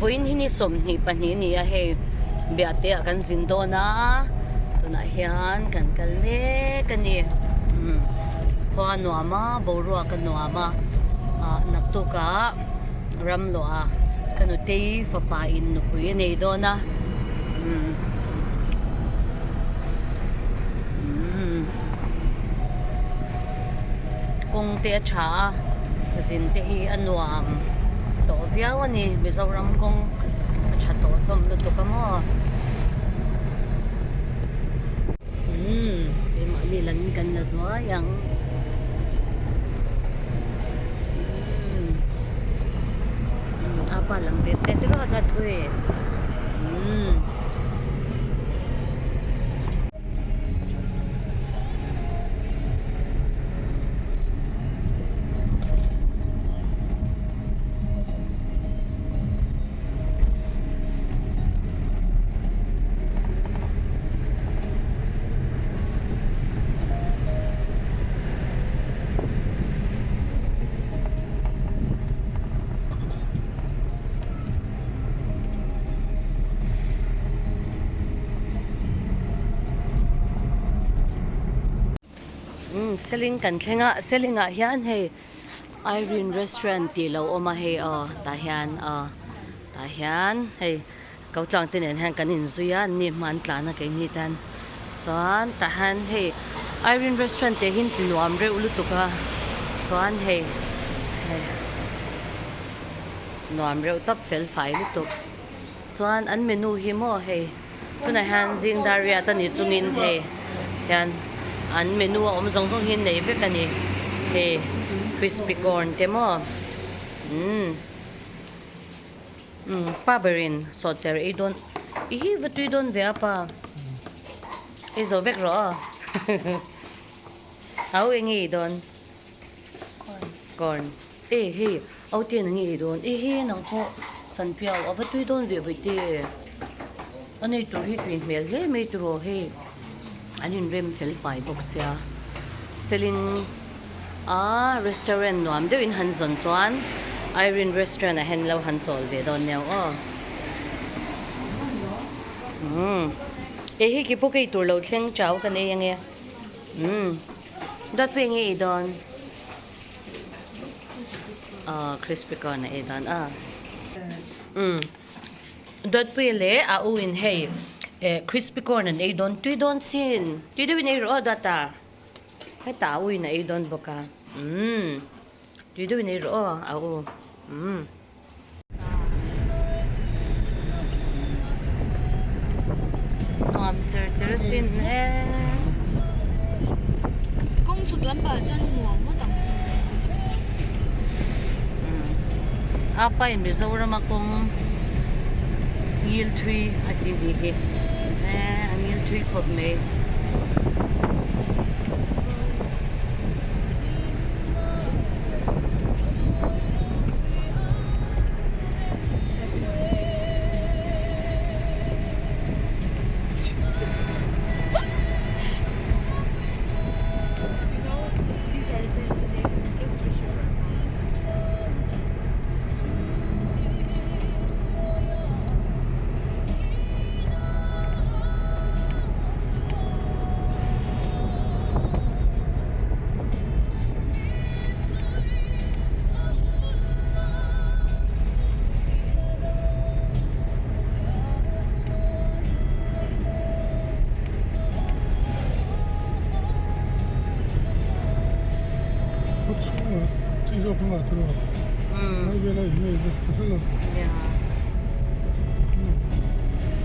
Vawiin hi ni 22 a ni a hei Biate ah kan zin dawn a tunah hian kan kal mek a ni umm khua a nuam a boruak a nuam a ah naktuk ah ram luah a ka nutei fapa in nupui a nei dawn a umm umm kawng te a tha a zin te hi a nuam tawh viau a ni Mizoram kawng a tha tawh hlawm lutuk a maw umm keimahni lang in kan la zuai ang umm apa lang ve se tiraw a dat pui umm. Umm seling kan thleng a seling ah hian hei Irene restaurant tih lo awm a hei aw tah hian aw tah hian hei ko tlang te nen hian kan inzui a an ni hma an tlan a keini tan chuan tah hian hei Irene restaurant tih hi nuam reuh lutuk a chuan hei hei. Nuam reuh tawp fel fai lutuk. Chuan an menu hi maw hei tunah hian zing dar riat a ni chungin hei hian an menu a awm zawng zawng hi nei vek a ni. Hei crispy corn te maw umm umm pa berin sawhcher ei dawn i hi va tui dawn ve a pa ei zo vek rawh aw au eng nge i dawn corn. E hei autian a nge ei dawn e he nang pawh sanpiau a va tui dawn ve vawi te a nei tur hi tui hmel hle mai tiraw hei an inrem fel fai bawk sia seling a restaurant nuam deuh in han zawn chuan Irene restaurant ah hian lo han chawl ve dawn nia aw umm e hei ki pawh ka ei tur lo thleng chau kan ei ange umm dawt pawh enge ei dawn. Aw crispy corn a ei dan a umm Dawtpuia leh a u in hei eh crispy corn an ei dawn tui dawn sin tui deuhin ei rawh aw Dawta hetah a u in a ei dawn bawk a umm tui deuhin ei rawh aw a u umm. Nuam cher cher sin e. Kawng chhuk lampah chuan nuam ngawt ang chu. A pa in Mizoram a kawng ngil thui a ti ni hi e a ngil thui khawp mai.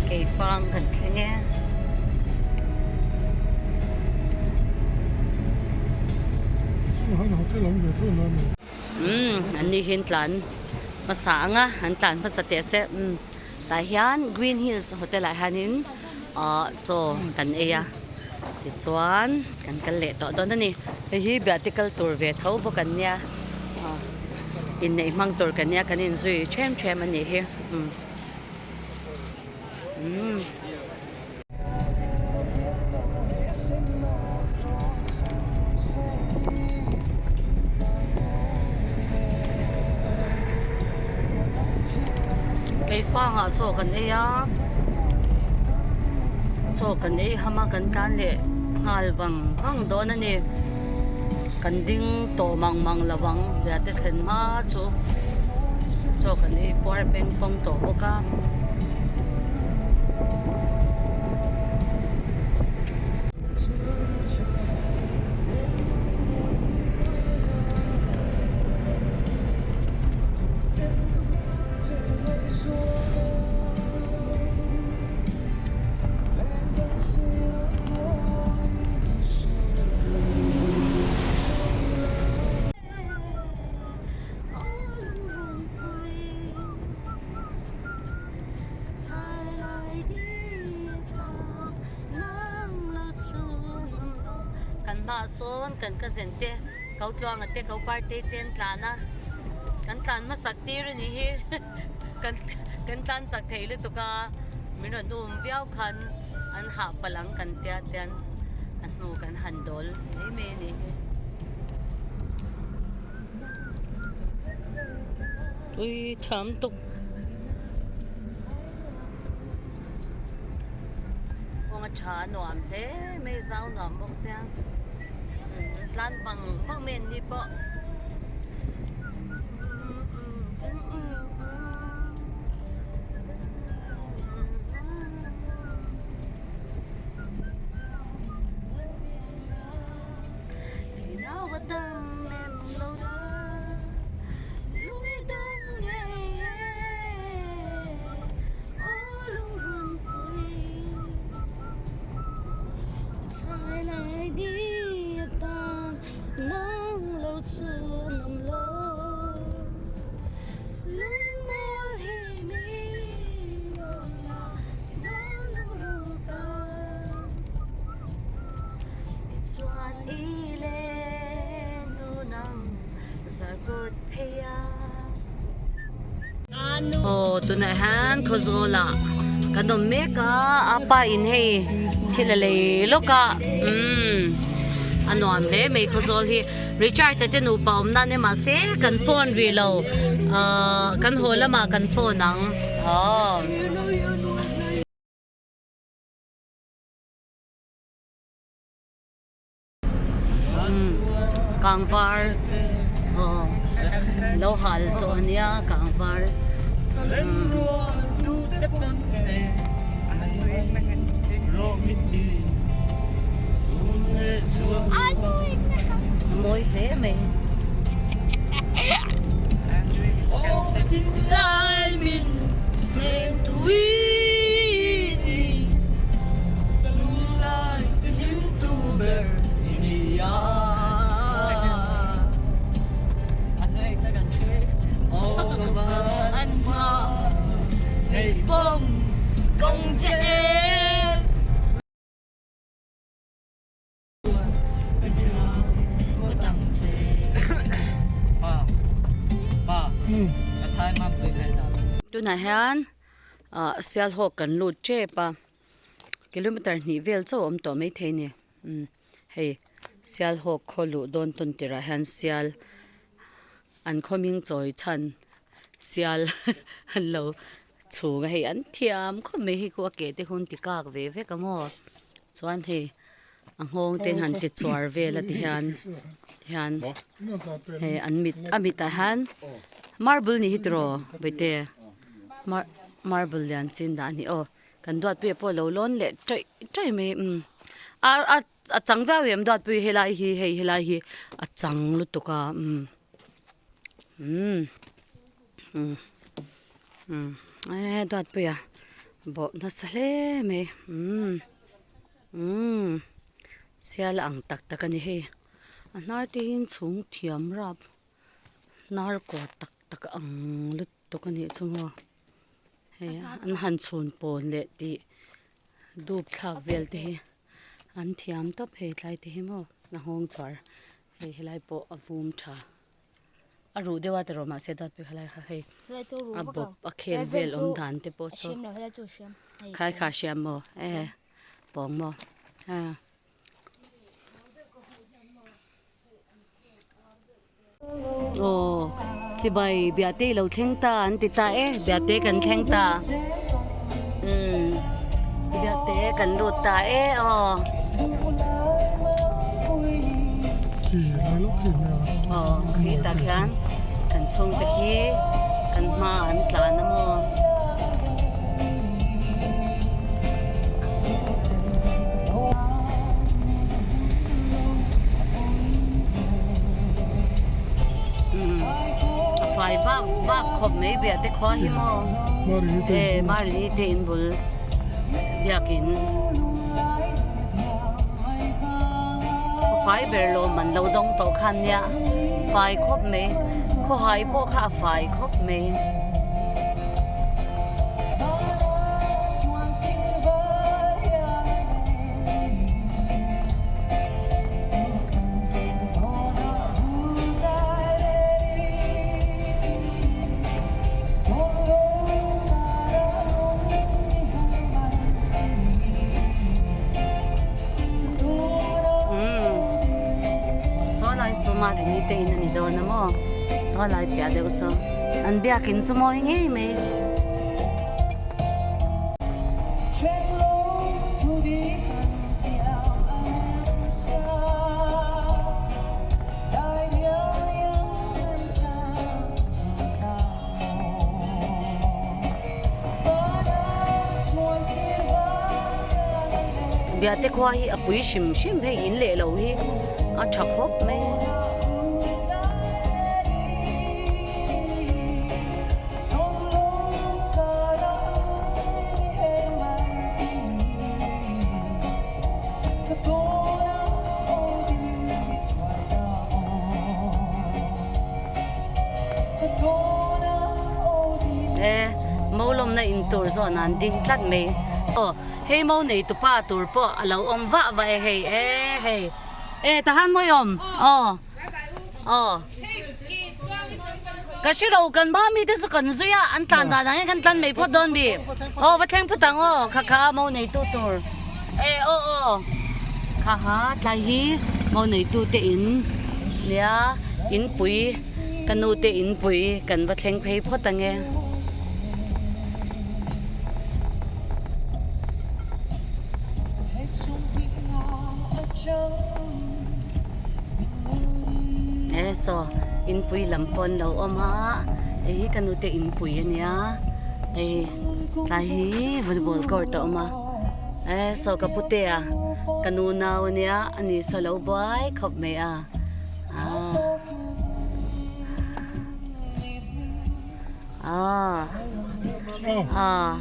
Keifang kan thleng e. Umm an ni hian tlan hmasa ang a an tlan hmasa teh se umm tah hian green hills hotel ah hianin ahh chaw kan ei a tichuan kan kal leh tawh dawn a ni hei hi biate kal tur ve tho bawk an nia ah inneih hmang tur kan nia kan inzui them them a nih hi umm umm. Keifangah chaw kan ei a, chaw kan ei ham a kan tlan leh nghal vang vang dawn a ni. Kan ding tawh mang mang lo ang Biate thlen hma chu chaw kan ei puar peng pawng tawh bawk a. Kan hmaah sawn kan cousin te ko tluanga te ko parte te an tlan a kan tlan hmasak tir a nih hi kan kan tlan chak thei lutuk a min rawn um viau khan an hah palh ang kan tia tian a hnu kan han dawl mai mai a nih hi. Ui thiam tuk. Kawng a tha nuam hle mai zau nuam bawk sia tlan vang vang mai an ni pawh. Tichuan i leh nunang zarkawt phei a. Aw tunah hian Khawzawl ah kan awm mek a a pa in hei thil a lei lawk a umm a nuam hle mai Khawzawl hi Richard a te nupa awm nan e mahse kan phone rih lo ahh kan haw lamah kan phone ang aw. Kangvar aw lo hal zawh a nia kangvar mawi hle mai. Tunah hian ah Sialhawk kan lut tep a kilometer hnih vel chauh a awm tawh maithei a ni umm hei Sialhawk khaw luh dawn tawn tirah hian sial an khaw hming chawi chhan sial an lo chhung a hei an thiam khawp mai hei khu a ke te hun ti kak ve vek a maw chuan hei a nghawng te han ti chuar vel a ti hian hian hei an mit a mitah hian marble ni hi tiraw bawihte mar marble lian chin dah a ni aw kan duatpuia pawh a lo lawn leh taih taih mai umm a a a chang viau em duatpui helai hi hei helai hi a chang lutuk a umm umm umm umm e duatpuia bawh nasa hle mai umm umm sial ang tak tak a ni hei a hnar te hi chhung thiam rap hnar kaw tak tak ang lutuk a nih chu maw hei an han chhun pawn leh tih dup thlak vel te hi an thiam tawp hei tlai te hi maw a nghawng chhuar hei helai pawh a vum tha a ruh deuh a ti rawh mahse dawt pawh helai kha hei a bawp a khel vel awm dan te pawh chu khalai kha a hriam maw e pawng maw a. Aw. Chibai Biate i lo thleng ta an ti ta e, Biate kan thleng ta. Umm Biate kan lut ta e aw. Aw khi tah khian kan chhungte khi kan hma an tlan a maw. A fai vak vak khawp mai biah te khua hi maw e Marini te in bul biakin khaw fai ber lawm an lo dawng tawh khan nia fai khawp mai khawhai pawh kha a fai khawp mai. Saw lai saw Marini te in a ni dawn a maw saw lai piah deuh saw an biakin chu mawi ngei mai. Biate khua hi a pui hrim hrim hei in leh lo hi a tha khawp mai. E mo lawmna in tur zawn an ding tlat mai. Aw hei mo nei tupa tur pawh a lo awm vah vah e hei e hei e tahan mawi awm aw. Aw. Ka hre lo kan hma mite chu kan zui a, an tlan dan ang hian kan tlan mai phawt dawn mi. Aw va thleng phawt ang aw, kha kha mo neitu tur. E aw aw. Kha ha tlai hi mo neitu te in nia inpui ka nu te inpui kan va thleng phei phawt ang e. E saw inpui lam pawh an lo awm a hei hi ka nute inpui a nia hei tlai hi volleyball court a awm a e saw ka pute a ka nu nau a nia ani saw lo buai khawp mai a ah ah ah.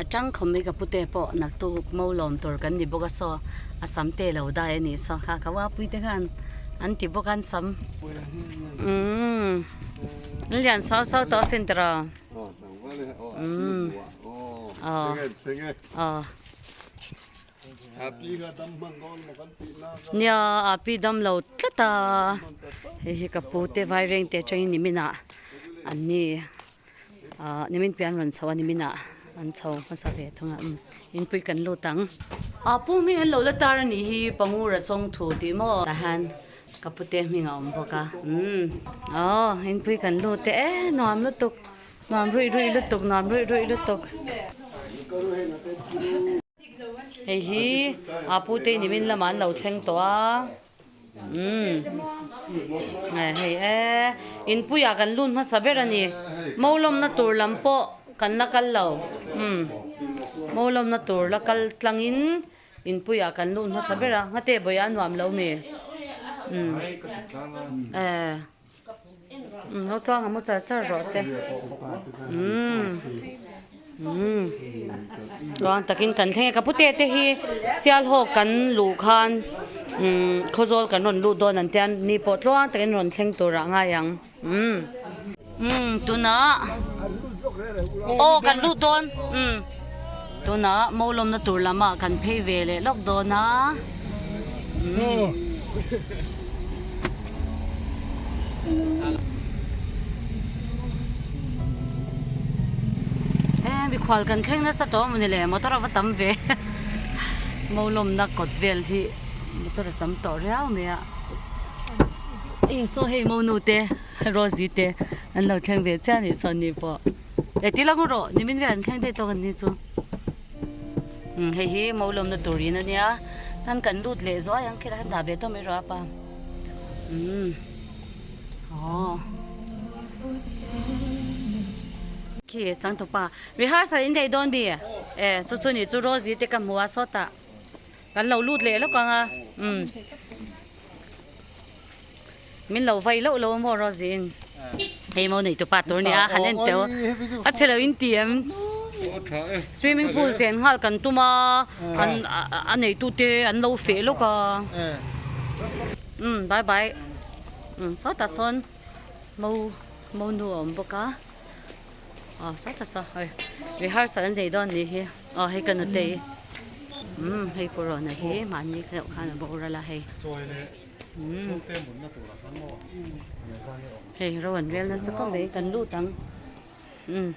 A tang khawm mai ka pute pawh naktuk mo lawm tur kan ni bawk a saw a sam te lo dai a nih saw kha ka uapui te khan an ti bawk a an sam umm an lian sau sau tawh asin tiraw umm aw aw. Nia a pi dam lo tlat a hei hi ka pu te vaireng te atangin nimin ah an ni. Ahh nimin piah an rawn chho a nimin ah an chho hmasa ve thung a umm inpui kan lut ang. Ah pu hming an lo la tar a nih hi Pangura chawngthu tih maw tah hian ka pute hming a awm bawk a umm aw inpui kan lut te e nuam lutuk nuam ruih ruih lutuk nuam ruih ruih lutuk. Hei hi ah pute nimin lamah an lo thleng tawh a. Umm hei e inpuiah kan lut hmasa ber a ni mo lawmna tur lam pawh kan la kal lo umm mo lawmna tur la kal tlangin inpuiah kan lut hmasa ber a nghate bawih a nuam lo mi umm e umm ho tluang a mu char char rawh se umm umm tluang takin kan thleng e ka pute te hi sialhawk kan luh khan umm khawzawl kan rawn lut dawn an tia ni pawh tluang takin rawn thleng tur ah ngai ang umm umm tunah aw kan lut dawn umm tunah Mawlawmna tur lamah kan phei ve leh lawk dawn a umm. He mikhual kan thleng nasa tawh a mawni le motor a va tam ve Mawlawmna kawt vel hi motor a tam tawh riau mai a. E saw hei monu te Rosie te an lo thleng ve chiah a nih saw ni pawh e ti lang rawh nimin vel an thleng daih tawk an ni chu umm hei hi mo lawmna tur in a nia tan kan lut leh zuai ang khilai han dah ve tawh mai rawh a pa umm aw khi changtupa rehearsal in nei dawn mi e chu chu ni chu Rosie te ka hmu a sawtah. Kan lo lut leh lawk ang a, umm. Min lo vai loh lo maw Rosie in. Hei maw nei tupa tur nia han en teuh. A chhe lo in ti em. Swimming pool chen nghal kan tum a, an a neitu te an lo feh lawk a. Umm bye bye. Umm sawtah sawn mo mo nu a awm bawk a. Aw sawtah saw hei rehearsal an nei dawn nih hi. Aw hei ka nutei umm hei corona hi mahni deuh khan a boral a hei umm hei ro an rel nasa khawp mai kan lut ang umm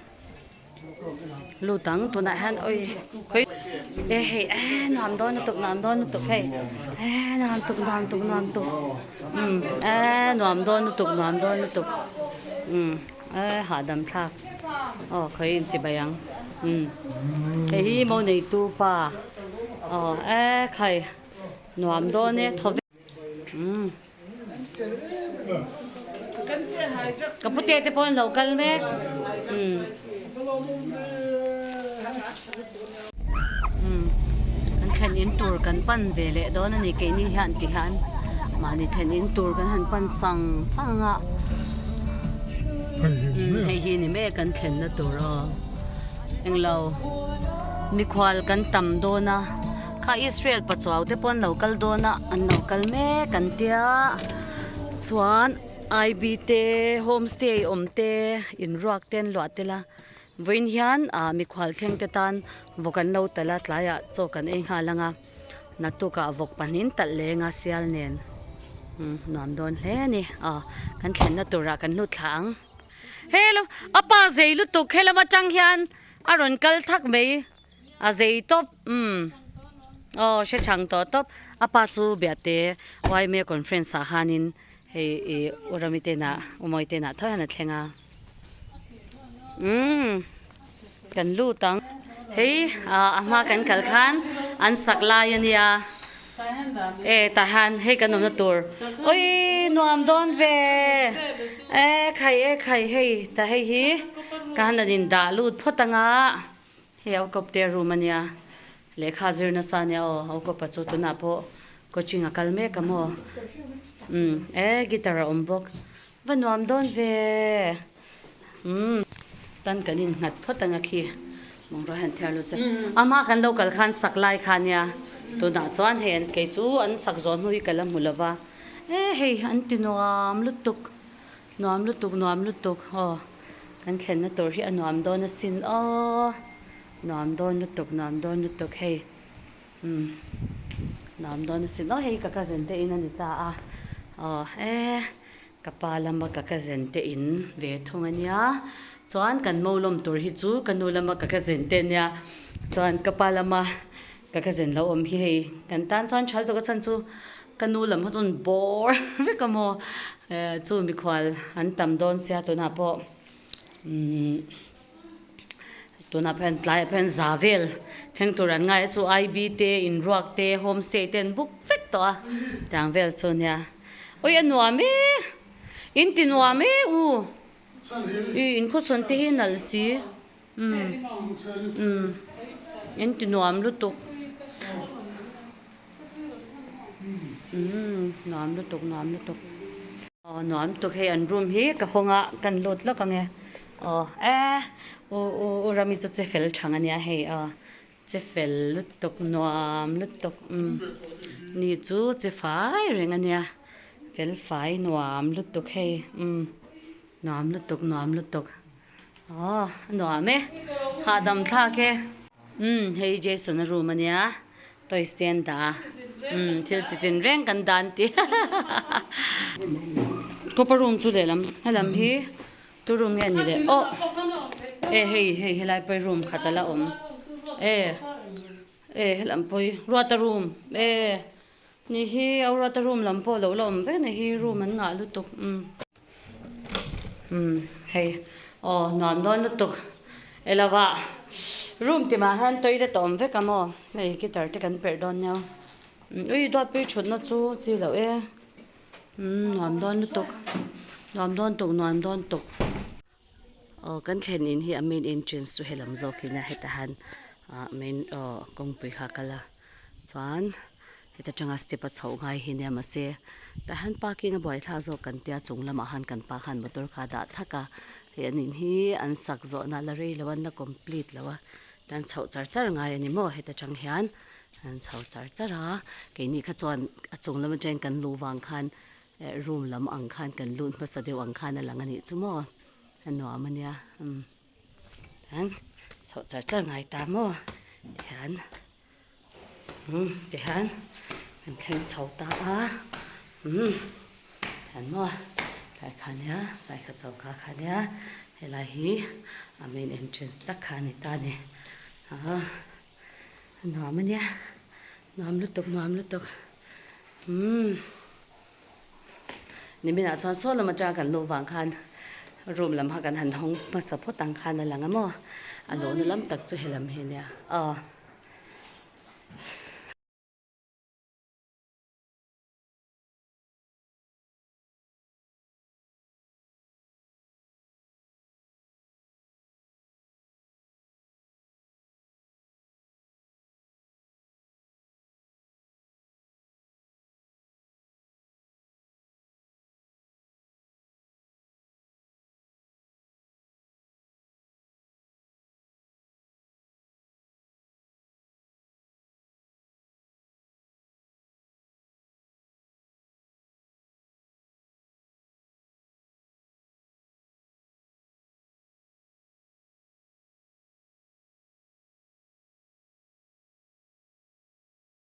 lut ang tunah hian awi khawi e hei e nuam dawn lutuk nuam dawn lutuk hei e nuam tuk nuam tuk nuam tuk umm e nuam dawn lutuk nuam dawn lutuk umm. E hahdam thlak aw khawi in chibai ang umm hei hi mo neitu pa aw e khai nuam dawn e thaw vek umm ka pute te pawh an lo kal mek umm umm kan thlen in tur kan pan ve leh dawn a ni keini hian ti hian mahni thlen in tur kan han pan sang sang a umm hei hi ni mek kan thlen na tur aw englo mikhual kan tam dawn a kha Israel pachuau te pawh an lo kal dawn a an lo kal mek an tia chuan I_B te homestay awm te inruak te an luah tel a. Vawiin hian ah mikhual thleng te tan vawk an lo talh a tlaiah chaw kan ei nghal ang a naktukah vawk pahnih talh leng a sial nen umm nuam dawn hle a ni aw kan thlenna turah kan lut thla ang. Hello a pa zei lutuk helam atang hian a rawn kal thak mai a zei tawp umm aw hre chang tawh tawp a pa chu biate yma conference ah khanin hei ih u Rami te inah u Mawi te inah tho hian a thleng a. Umm kan lut ang hei ah a hma kan kal khan an sak lai a nia e tah hian hei kan awmna tur awii nuam dawn ve e khai e khai hei tah hei hi ka han an in dah lut phawt ang a hei a kawp te room a nia lehkha zir nasa a nia aw a kawpa chu tunah pawh coaching a kal mek a maw umm e guitar a awm bawk. Va nuam dawn ve. Umm. Tan kan in nghat phawt anga khi bungrua hian thiar lut se. Ama kan lo kal khan sak lai kha nia. Tunah chuan hei an kei chu an sak zawh hnu hi ka la hmu lo va. E hei an ti nuam lutuk. Nuam lutuk nuam lutuk aw. Kan thlenna tur hi a nuam dawn asin aw. Nuam dawn lutuk nuam dawn lutuk hei. Umm nuam dawn asin aw hei ka cousin te in a ni ta a aw e ka pa lama ka cousin te in ve thung a nia chuan kan mo lawm tur hi chu ka nu lama ka cousin te ania chuan ka pa lama ka cousin lo awm hi hei kan tan chuan thal tawk a chhan chu ka nu lam kha chuan bawr vek a maw eh chu mikhual an tam dawn sia tunah pawh umm. Tunah pawh hian tlaiah pawh hian za vel thleng tur an ngai a chu I_B te inruak te homestay te an book vek tawh a tiang vel chu nia awi a nuam e in ti nuam e u i in khawsawn te hi nalh si umm umm in ti nuam lutuk umm nuam lutuk nuam lutuk. Aw nuam tuk hei an room hi ka hawng a kan lut lawk ang e aw e u u u Rami chu che fel thang ania hei aw che fel lutuk nuam lutuk umm ni chu che fai reng ania fel fai nuam lutuk hei umm nuam lutuk nuam lutuk aw a nuam e hahdam thlak e umm hei Jason a room ania. Toys te an dah a, umm thil chi tin reng kan dah an ti Copper room chu lehlam helam hi tu room nge ni le aw e hei hei helai pawh hi room khat a la awm e e helam pawh hi ruata room e. Ni hi Aurata room lam pawh lo la awm vek a ni hi room an ngah lutuk umm umm hei aw nuam dawn lutuk elo ah room ti mah hian toilet a awm vek a maw hei guitar te kan perh dawn nia ui duatpui thutna chu chi loh e umm nuam dawn lutuk nuam dawn tuk nuam dawn tuk. Aw kan thlen in hi a main entrance chu helam zawk in a hetah hian ah main aw kawngpui kha a kal a chuan heta tanga step a chhoh ngai hi nia mahse tah hian parking a buai thlak zawk kan tia chung lamah khan kan pa khan motor kha a dah thak a hei an in hi an sak zawh na la rei lo a an la complete lo a tan chhoh char char ngai a ni maw heta tang hian an chho char char a keini kha chuan a chung lam atangin kan luh vang khan. Eh room lam ang khan kan lut hmasa deuh ang khan a lang a nih chu maw a nuam a nia umm tihian chhoh char char ngai ta maw tihian umm tihian kan thleng chho ta a umm tihian maw tlai kha nia sai kha choka kha nia helai hi a main entrance tak kha a ni ta a ni ah a nuam a nia nuam lutuk nuam lutuk umm. Niminah chuan saw lam atanga kan luh vang khan room lam kha kan han hawng hmasa phawt ang khan a lang a maw a lawhna lam tak chu helam hi ania aw.